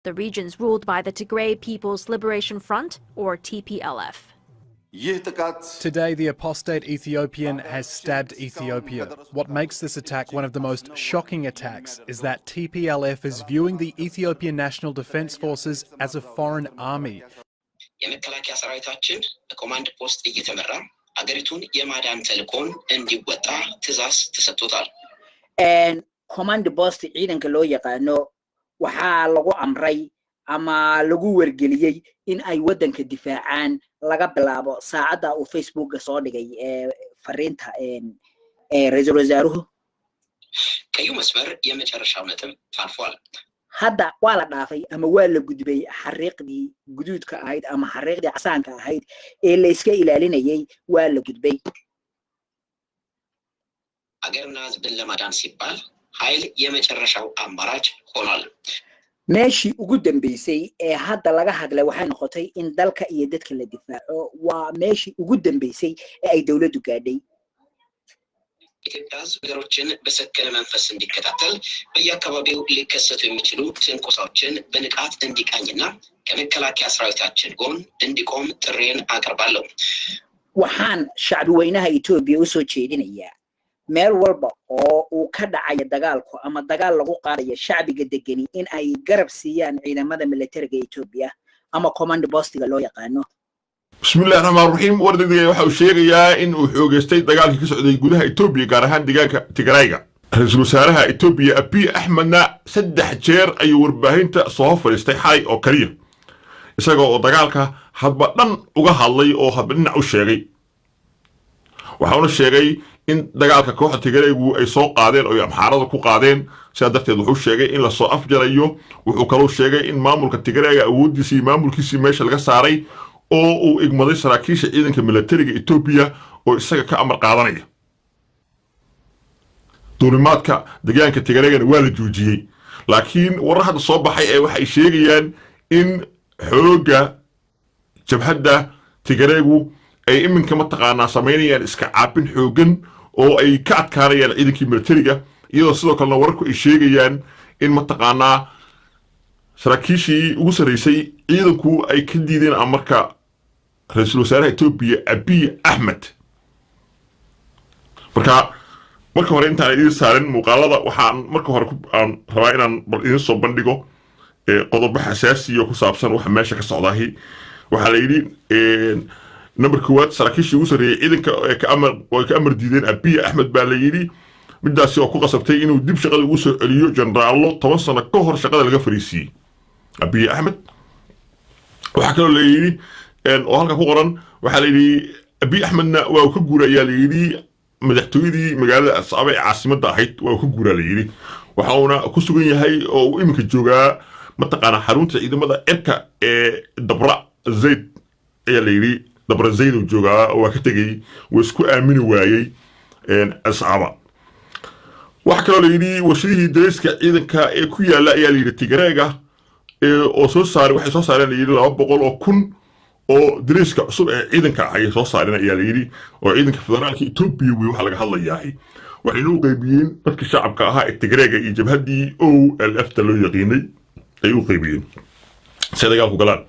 The region's ruled by the Tigray People's Liberation Front, or TPLF. ይህ ጥቃት Today, the apostate Ethiopian has stabbed Ethiopia. What makes this attack one of the most shocking attacks is that TPLF is viewing the Ethiopian National Defense Forces as a foreign army. የመከላከያ ሰራዊታችን በኮማንድ ፖስት እየተመራ አገሪቱን የማዳን ተልዕኮን እንዲወጣ ትዕዛዝ ተሰጥቶታል። Command post ciidanka loo yaqaano waxaa lagu amray ama lagu wargeliyey in ay waddanka difaacaan laga bilaabo saacadda uu Facebooka soo dhigay fariinta ra-iisul wasaaruhu. ቀዩ መስመር የመጨረሻው ነጥብ ታልፏል። Hadda waa la dhaafay ama waa la gudbay xariiqdii guduudka ahayd ama xariiqdii casaanka ahayd ee la iska ilaalinayay, waa la gudbay. ሀገርና ሕዝብን ለማዳን ሲባል ኃይል የመጨረሻው አማራጭ ሆኗል። Meeshii ugu dambeysay ee hadda laga hadlay waxay noqotay in dalka iyo dadka la difaaco. Waa meeshii ugu dambeysay ee ay dowladdu gaadhay. ኢትዮጵያ ሕዝብ ነገሮችን በሰከነ መንፈስ እንዲከታተል፣ በየአካባቢው ሊከሰቱ የሚችሉ ትንኮሳዎችን በንቃት እንዲቃኝና ከመከላከያ ሰራዊታችን ጎን እንዲቆም ጥሪዬን አቀርባለሁ። Waxaan shacbi weynaha Etoobiya usoo jeedinayaa meel walba oo uu ka dhacayo dagaalku ama dagaal lagu qaadayo shacbiga degani in ay garab siiyaan ciidamada militariga Etoobiya ama command postiga loo yaqaano. Bismillahi raxmaan raxiim. War degdega waxa uu sheegayaa in uu xoogeystay dagaalkii ka socday gudaha Etoobiya, gaar ahaan deegaanka Tigrayga. Ra-iisul wasaaraha Etoobiya Abiy Axmedna 3 jeer ayuu warbaahinta soo fadhiistay xalay oo kaliya, isaga oo dagaalka hadba dhan uga hadlay oo hadba dhinac u sheegay. Waxauna sheegay in dagaalka kooxda Tigraygu ay soo qaadeen oo ay Amxaarada ku qaadeen, sidaa darteed wuxuu sheegay in lasoo afjarayo. Wuxuu kaloo sheegay in maamulka Tigrayga awooddiisii iyo maamulkiisii meesha laga saaray oo uu igmaday saraakiisha ciidanka militariga Etoobiya oo isaga ka amar qaadanaya. Duulimaadka deegaanka Tigreegana waa la joojiyey, laakiin warar hadda soo baxay ee waxay sheegayaan in xoogga jabhadda Tigareegu ay iminka mataqaanaa samaynayaan iska caabin xooggan oo ay ka adkaanayaan ciidankii militariga, iyadoo sidoo kalena wararku ay sheegayaan in mataqaanaa saraakiishii ugu sarraysay ciidanku ay ka diideen amarka ra-iisul wasaaraha Etoobiya Abiy Axmed. Marka marka hore, intaan idiin saarin muuqaalada, waxaan marka hore aan rabaa inaan bal idiin soo bandhigo qodobo xasaasiya ku saabsan waxa meesha ka socdaahi. Waxaa la yidhi, number koowaad, saraakiishii ugu sarreeyey ciidanka ka amar way ka amar diideen Abiy Axmed baa la yidhi, midaasi oo ku qasabtay inuu dib shaqada ugu soo celiyo generaallo 10 sano ka hor shaqada laga fariisiiyey Abiy Axmed. Waxaa kaloo la yidhi oo halka ku qoran, waxaa la yidhi Abiy Axmedna waa uu ka guura ayaa la yidhi madaxtooyadii magaalada Addis Ababa ee caasimadda ahayd, waa uu ka guuraa la yidhi. Waxa uuna ku sugan yahay oo uu iminka joogaa mataqaanaa xarunta ciidamada cirka ee Dabra Zayd ayaa la yidhi. Dabra Zayd uu joogaa oo waa ka tegey, wuu isku aamini waayey Addis Ababa. Waxaa kaloo la yidhi warshadihii dareyska ciidanka ee ku yaalla ayaa la yidhi Tigreega oo soo saaray, waxay soo saareen la yidhi 200,000 oo dareyska cusub ee ciidanka ah ayay soo saareen ayaa la yidhi, oo ciidanka federaalka Etoobiya wey waxa laga hadlayaa. Waxayna u qaybiyeen dadka shacabka ahaa ee Tigreega iyo jabhaddii OLF ta loo yaqiinay ay u qaybiyeen si ay dagaalku galaan.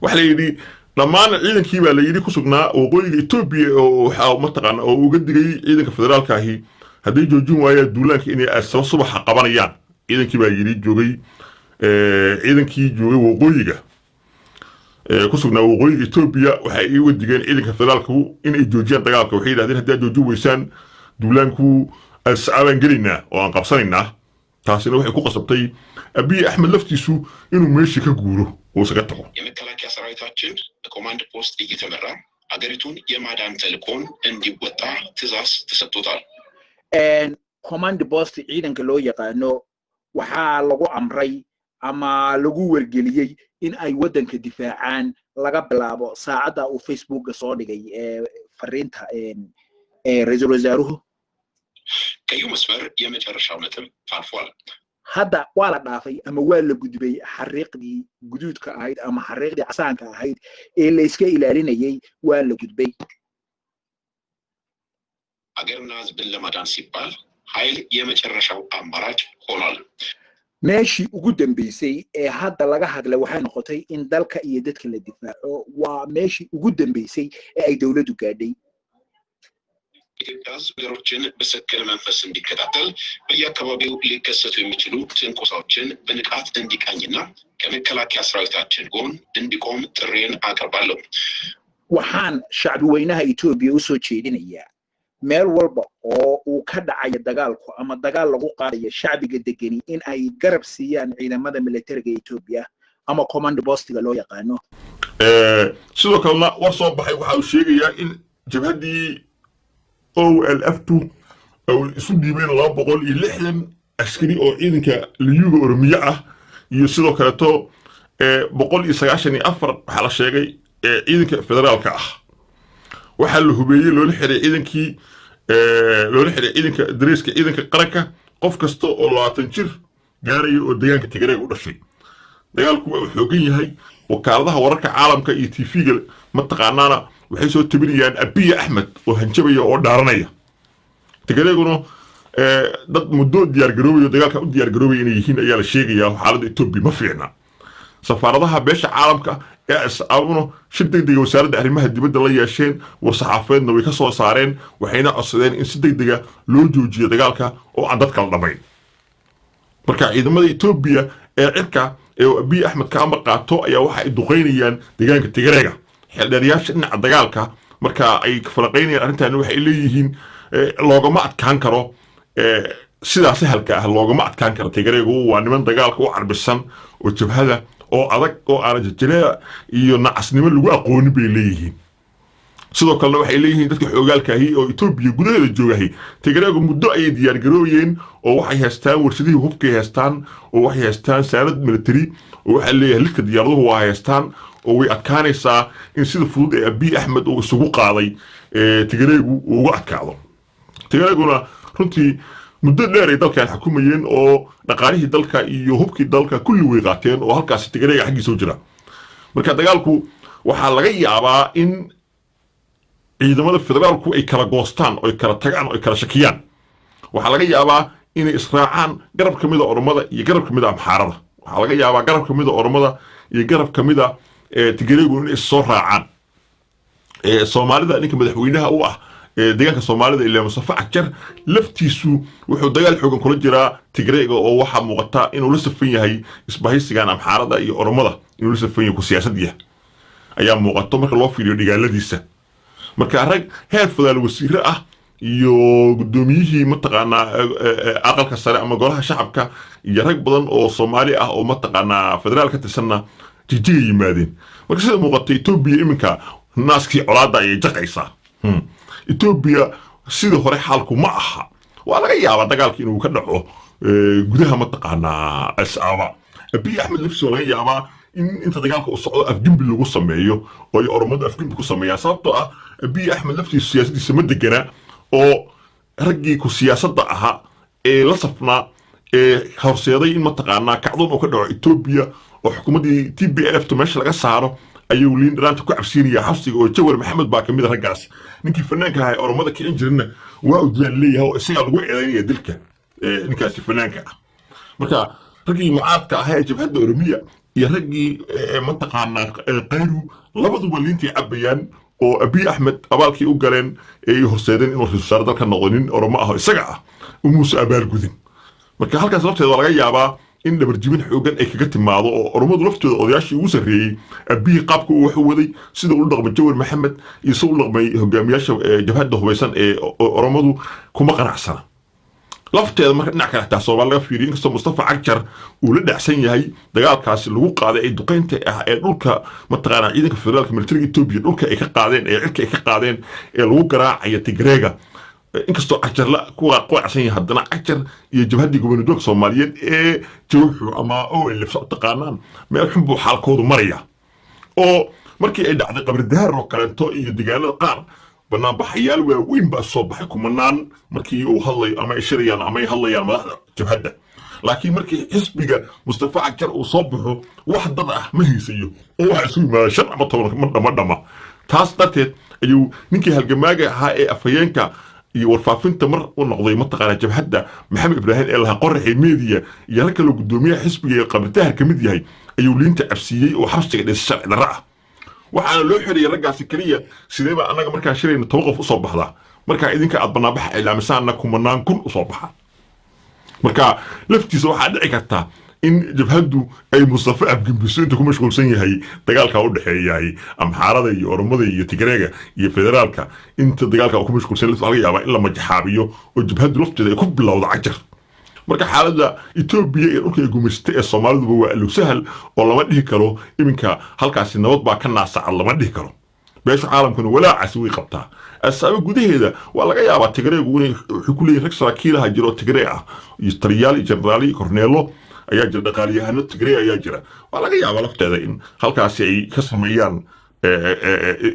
Waxaa la yidhi dhammaan ciidankii baa la yidhi ku sugnaa waqooyiga Etoobiya oo waxaa mataqaana oo uga digay ciidanka federaalka ahi hadday joojin waayaan duulaanka inay asaba subaxa qabanayaan. Ciidankii baa yidhi joogay, ciidankii joogay waqooyiga, ku sugnaa waqooyiga Etoobiya, waxay uga digeen ciidanka federaalku inay joojiyaan dagaalka. Waxay yidhahdeen haddii aad joojin weysaan duulaanku, Addis Ababaan gelaynaa oo aan qabsanaynaa. Taasina waxay ku qasabtay Abiy Axmed laftiisu inuu meeshii ka guuro oo isaga tago. የመከላከያ ሰራዊታችን በኮማንድ ፖስት እየተመራ አገሪቱን የማዳን ተልዕኮን እንዲወጣ ትዕዛዝ ተሰጥቶታል። Command post ciidanka loo yaqaano waxaa lagu amray ama lagu wargeliyey in ay waddanka difaacaan laga bilaabo saacadda uu Facebooka soo dhigay fariinta ra-iisul wasaaruhu. ቀዩ መስመር የመጨረሻው ነጥብ ታልፏል። Hadda waa la dhaafay ama waa la gudbay xariiqdii guduudka ahayd ama xariiqdii casaanka ahayd ee la iska ilaalinayay, waa la gudbay. ሀገርና ሕዝብን ለማዳን ሲባል ኃይል የመጨረሻው አማራጭ ሆኗል። Meeshii ugu dambeysay ee hadda laga hadlay waxay noqotay in dalka iyo dadka la difaaco. Waa meeshii ugu dambeysay ee ay dowladdu gaadhay. የኢትዮጵያ ሕዝብ ነገሮችን በሰከነ መንፈስ እንዲከታተል፣ በየአካባቢው ሊከሰቱ የሚችሉ ትንኮሳዎችን በንቃት እንዲቃኝና ከመከላከያ ሰራዊታችን ጎን እንዲቆም ጥሪዬን አቀርባለሁ። Waxaan shacbi weynaha Etoobiya usoo jeedinayaa, meel walba oo uu ka dhacayo dagaalku ama dagaal lagu qaadayo, shacbiga degeni in ay garab siiyaan ciidamada militariga Etoobiya ama command postiga loo yaqaano. Sidoo kalena war soo baxay waxa uu sheegayaa in jabhaddii OLF two ay isu dhiibeen 260 askari oo ciidanka liyuga Oromiye ah, iyo sidoo kaleeto 194 waxaa la sheegay ciidanka federaalka ah. Waxaa la hubeeyey, loola xiray ciidankii, loola xiray ciidanka dareeska ciidanka qaranka qof kasta oo 20 jir gaaraya oo deegaanka Tigreega u dhashay. Dagaalku waa uu xoogan yahay. Wakaaladaha wararka caalamka iyo TV-ga mataqaanaana waxay soo tabinayaan Abiy Axmed oo hanjabaya oo dhaaranaya. Tigreeguna dad muddo diyaargaroobayo, dagaalka u diyaargaroobaya inay yihiin ayaa la sheegayaa. Xaaladda Etoobiya ma fiicna. Safaaradaha beesha caalamka ee asabuna shir degdega wasaaradda arrimaha dibadda la yeesheen, war-saxaafadeedna way ka soo saareen, waxayna codsadeen in si degdega loo joojiyo dagaalka oo aan dadka la dhammayn. Marka ciidamada Etoobiya ee cirka ee uu Abiy Axmed ka amar qaato ayaa waxa ay duqaynayaan deegaanka Tigreega. Xeeldheerayaasha dhinaca dagaalka marka ay falaqaynayaan arrintan waxay leeyihiin loogama adkaan karo sidaa sahalka ah, loogama adkaan karo. Tigreegu waa niman dagaalka u carbisan oo jabhada oo adag oo aan jajaleea iyo nacasnimo lagu aqoonin, bay leeyihiin. Sidoo kalena waxay leeyihiin dadka xoogaalkaahi oo Etoobiya gudaheeda joogahi, Tigreegu muddo ayay diyaargarooyeen oo waxay haystaan warshadihii hubkay haystaan oo waxay haystaan saanad military oo waxaa leeyahay lidka diyaaraduhu waa haystaan, oo way adkaanaysaa in sida fudud ee Abiy Axmed uu isugu qaaday Tigreegu uu uga adkaado. Tigreeguna runtii muddo dheer ay dalkan xukumayeen oo dhaqaalihii dalka iyo hubkii dalka kulli way qaateen, oo halkaasi Tigreega xaggiisa u jira. Marka dagaalku waxaa laga yaabaa in ciidamada federaalku ay kala goostaan oo ay kala tagaan oo ay kala shakiyaan. Waxaa laga yaabaa inay israacaan garab ka mida Oromada iyo garab ka mida Amxaarada. Waxaa laga yaabaa garab ka mida Oromada iyo garab ka mida Tigreegu inay issoo raacaan. Soomaalida ninka madaxweynaha u ah deegaanka Soomaalida ilaa Mustafa Cagjar laftiisu wuxuu dagaal xoogan kula jiraa Tigreega, oo waxaa muuqata inuu la safan yahay isbahaysigan Amxaarada iyo Oromada, inuu la safan yahay ku siyaasad yahay ayaa muuqato marka loo fiiriyo dhigaaladiisa. Marka rag heer fadaal wasiire ah iyo guddoomiyihii mataqaanaa aqalka sare ama golaha shacabka iyo rag badan oo Soomaali ah oo mataqaanaa federaal ka tirsanna Jigjiga yimaadeen. Marka sida muuqata, Etoobiya iminka naaskii colaadda ayay jaqaysaa. Etoobiya sida hore xaalku ma aha. Waa laga yaabaa dagaalka inuu ka dhaco gudaha mataqaanaa Asaaba. Abiy Axmed laftiisa waa laga yaabaa in inta dagaalka uu socdo afgembi lagu sameeyo oo ay Oromadu afgembi ku sameeyaan, sababtoo ah Abiy Axmed laftiisu siyaasaddiisa ma degana, oo raggii ku siyaasadda ahaa ee la safnaa ee horseeday in mataqaanaa kacdoon uu ka dhaco Etoobiya oo xukuumaddii TPLF ta meesha laga saaro ayuu liin dhanaanta ku cabsiinaya xabsiga, oo Jawar Maxamed baa kamid a raggaas. Ninkii fanaanka ahaa ee Oromada kicin jirina waa uu dilaan leeyahay, oo isagaa lagu eedaynaya dilka ninkaasi fanaanka ah. Marka raggii mucaadka ahaa ee jabhadda Oromiya iyo raggii mataqaanaa Kayru labaduba liintay cabayaan, oo Abiy Axmed abaalkii u galeen ee ay horseedeen inuu ra-iisul wasaare dalka noqdo nin Oromo ah oo isaga ah umuuse abaalgudin. Marka halkaas lafteeda waa laga yaabaa in dhabarjibin xoogan ay kaga timaado, oo Oromadu laftooda odayaashii ugu sarreeyey Abiy qaabka uu wax u waday, sida uu dhaqmay Jawar Maxamed iyo sida u dhaqmay hogaamiyaasha jabhadda hubaysan ee Oromadu kuma qanacsana lafteeda. Marka dhinac kale xitaa Soomaali laga fiiriyo, inkastoo Mustafa Cagjar uu la dhacsan yahay dagaalkaasi lagu qaaday ee duqeynta ah ee dhulka mataqaanaa ciidanka federaalka militariga Etoobiya dhulka ay ka qaadeen ee cirka ay ka qaadeen ee lagu garaacaya Tigreega, inkastoo Cagjar la ku qacsan yahay, haddana Cagjar iyo jabhaddii gobolnidoonka Soomaaliyeed ee jawxu ama OLF taqaanaan meel xun buu xaalkoodu maraya, oo markii ay dhacday Qabri Dahaar oo kaleento iyo deegaanada qaar, banaanbaxayaal waaweyn baa soo baxay, kumanaan, markii uu hadlayo ama ay shirayaan ama ay hadlayaan madaxda jabhadda. Laakiin markii xisbiga Mustafa Cagjar uu soo baxo, wax dad ah ma haysayo, oo waxa isu yimaada 5 ama 10 ma dhama dhama. Taas darteed ayuu ninkii halgamaaga ahaa ee afhayeenka Iyo warfaafinta mar u noqday, mataqaanaa, jabhadda Maxamed Ibraahim ee lahaa Qoraxii Media iyo rag kaloo guddoomiyaha xisbiga ee Qabritahar ka mid yahay ayuu liinta cabsiiyey oo xabsiga dhis sharci darro ah. Waxaana loo xirayay raggaasi keliya: sidee baa annaga markaan shirayna 10 qof usoo baxdaa, markaa idinka aad banaanbaxa iclaamisaanna kumanaan kun usoo baxa? Marka laftiisa waxaa dhici karta in jabhaddu ay Mustafa afgembiso inta ku mashquulsan yahay dagaalka u dhexeeyahay Amxaarada iyo Oromada iyo Tigreega iyo federaalka. Inta dagaalka uu ku mashquulsan yahay, laga yaabaa in la majaxaabiyo oo jabhaddu lafteeda ay ku bilowdo cajar. Marka xaaladda Etoobiya iyo dhulka ay gumaysatay ee Soomaaliduba waa alowsahal oo lama dhihi karo iminka halkaasi nabad baa ka naasacad, lama dhihi karo. Beesha caalamkuna walaacaasi way qabtaa. Asaaba gudaheeda waa laga yaabaa Tigreegu inay wuxuu ku leeyahay rag saraakiilaha jira oo Tigree ah iyo taliyaal iyo jeneraal iyo korneelo ayaa jira, dhaqaaliyahano Tigree ayaa jira. Waa laga yaabaa lafteeda in halkaasi ay ka sameeyaan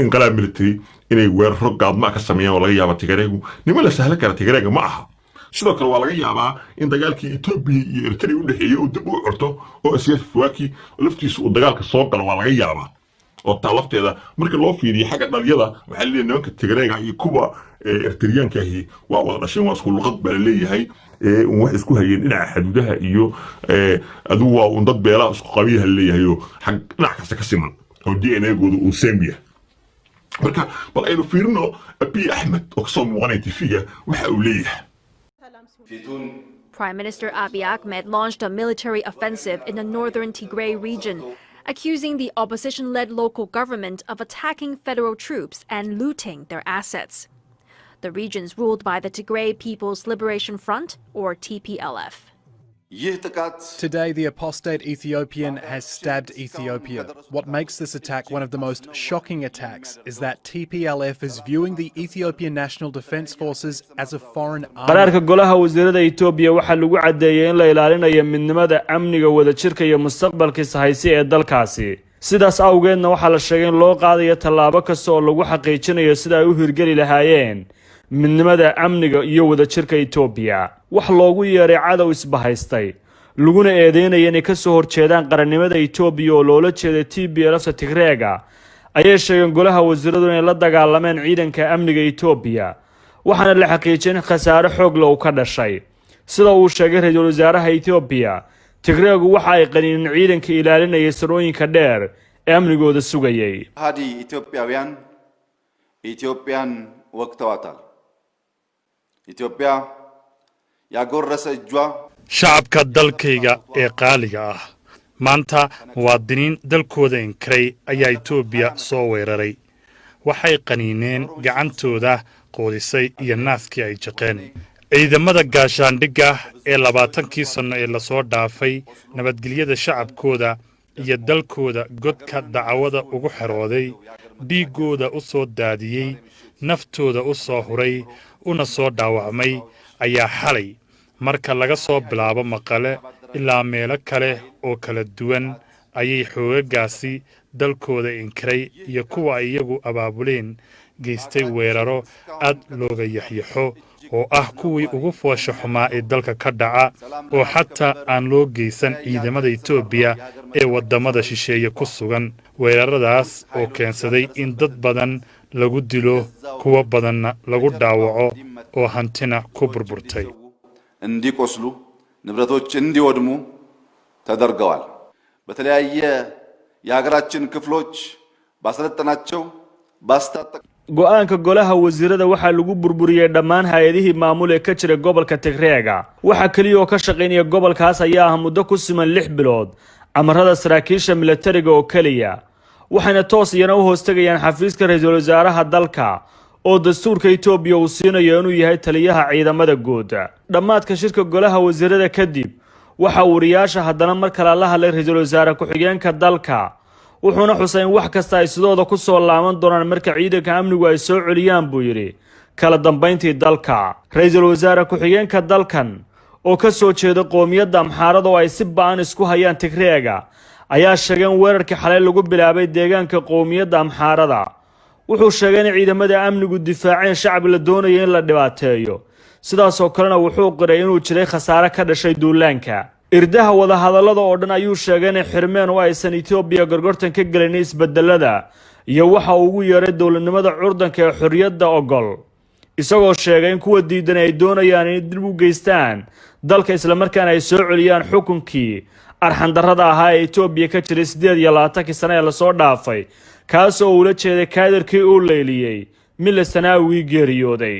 inqalaab military, inay weeraro gaadma ka sameeyaan. Waa laga yaabaa. Tigreegu nima la sahlan kara Tigreega ma aha. Sidoo kale waa laga yaabaa in dagaalkii Etoobiya iyo Eritrea u dhexeeyey uu dib u curto oo Isaias Afwerki laftiisu uu dagaalka soo galo. Waa laga yaabaa oo taa lafteeda marka loo fiiriyo xagga dhalinyada, waxaa leeyahay nimanka Tigreega iyo kuwa Eritriyaanka ahi waa wada dhasheen, waa isku luqad baa laleeyahay, un wax isku hayeen dhinaca xaduudaha iyo adigu waa un dad beelaha isku qabiyaha laleeyahay oo xag dhinac kasta ka siman oo DNA-gooda uu same yahay. Marka bal aynu fiirino Abiy Axmed oo kasoo muuqanaya TV-ga waxa uu leeyahay. Prime Minister Abiy Ahmed launched a military offensive in the northern Tigray region, accusing the opposition led local government of attacking federal troops and looting their assets. The region's ruled by the Tigray People's Liberation Front, or TPLF. ይህ ጥቃት Today, the apostate Ethiopian has stabbed Ethiopia. What makes this attack one of the most shocking attacks is that TPLF is viewing the Ethiopian National Defense Forces as a foreign army. Qaraarka golaha wasiirada Itoobiya waxaa lagu caddeeyey in la ilaalinayo midnimada, amniga, wadajirka iyo mustaqbalka ishaysi ee dalkaasi. Sidaas awgeedna waxaa la sheegay in loo qaadayo tallaabo kasta oo lagu xaqiijinayo sida ay u hirgeli lahaayeen midnimada, amniga iyo wadajirka Itoobiya. Wax loogu yeeray cadow isbahaystay, laguna eedeynaya inay kasoo horjeedaan qarannimada Itoobiya oo loola jeeday TPLF-ta Tigreega, ayay sheegeen golaha wasiiradu inay la dagaalameen ciidanka amniga Itoobiya, waxaana la xaqiijiyay in khasaare xoog leh uu ka dhashay. Sida uu sheegay ra-iisul wasaaraha Etoobiya, Tigreegu waxa ay qaniineen ciidanka ilaalinayay sarooyinka dheer ee amnigooda sugayay. ከሃዲ ኢትዮጵያውያን ኢትዮጵያን ወግተዋታል። ኢትዮጵያ ያጎረሰ እጇ Shacabka dalkayga ee qaaliga ah, maanta muwaadiniin dalkooda inkiray ayaa Itoobiya soo weeraray. Waxay qaniineen gacantooda quudisay iyo naaskii ay jaqeen. Ciidamada gaashaandhigga ee 20kii sanno ee lasoo dhaafay nabadgelyada shacabkooda iyo dalkooda godka dacwada ugu xerooday, dhiiggooda u soo daadiyey, naftooda u soo huray, una soo dhaawacmay ayaa xalay, marka laga soo bilaabo Maqale ilaa meelo kale oo kala duwan, ayay xoogaggaasi dalkooda inkiray iyo kuwa ay iyagu abaabuleen geystay weeraro aad looga yaxyaxo oo ah kuwii ugu foosha xumaa ee dalka ka dhaca, oo xataa aan loo geysan ciidamada Itoobiya ee waddamada shisheeye ku sugan. Weeraradaas oo keensaday in dad badan lagu dilo, kuwo badanna lagu dhaawaco oo hantina ku burburtay. እንዲቆስሉ፣ ንብረቶች እንዲወድሙ ተደርገዋል። በተለያየ የሀገራችን ክፍሎች ባሰለጠናቸው ባስታጠ Go-aanka golaha wasiirada waxaa lagu burburiyey dhammaan hay-adihii maamul ee ka jira gobolka Tigreega. Waxaa keliya oo ka shaqaynaya gobolkaas ayaa ah muddo ku siman 6 bilood amarada saraakiisha milatariga oo keliya, waxayna toos iyana u hoostegayaan xafiiska ra-iisul wasaaraha dalka oo dastuurka Itoobiya uu siinayo inuu yahay taliyaha ciidamada guud. Dhammaadka shirka golaha wasiirada kadib, waxa wariyaasha haddana mar kale la hadlay ra-iisul wasaare ku-xigeenka dalka, wuxuuna xusay in wax kasta ay sidooda ku soo laaban doonaan marka ciidanka amnigu ay soo celiyaan, buu yidhi, kala dambayntii dalka. Ra-iisul wasaare ku-xigeenka dalkan oo ka soo jeeda qoomiyadda Amxaarada oo ay si ba-an isku hayaan Tigreega ayaa sheegay in weerarkii xalay lagu bilaabay deegaanka qowmiyadda Amxaarada. Wuxuu sheegay in ciidamada amnigu difaaceen shacab la doonaya in la dhibaateeyo. Sidaasoo kalena wuxuu qiray inuu jiray khasaare ka dhashay duulaanka. Irdaha wadahadallada oo dhan ayuu sheegay inay xirmeen oo aysan Etoobiya gorgortan ka gelin isbedelada iyo waxa uu ugu yeeray dowladnimada curdanka ee xorriyadda ogol. Isagoo sheegay in kuwa diidan ay doonayaan inay dib u geystaan dalka, islamarkaana ay soo celiyaan xukunkii arxandarrada ahaa ee Etoobiya ka jiray 28-kii sane ee lasoo dhaafay, kaasoo uula jeeday kaadirkii uu leyliyey Meles Zenaawigii geeriyooday.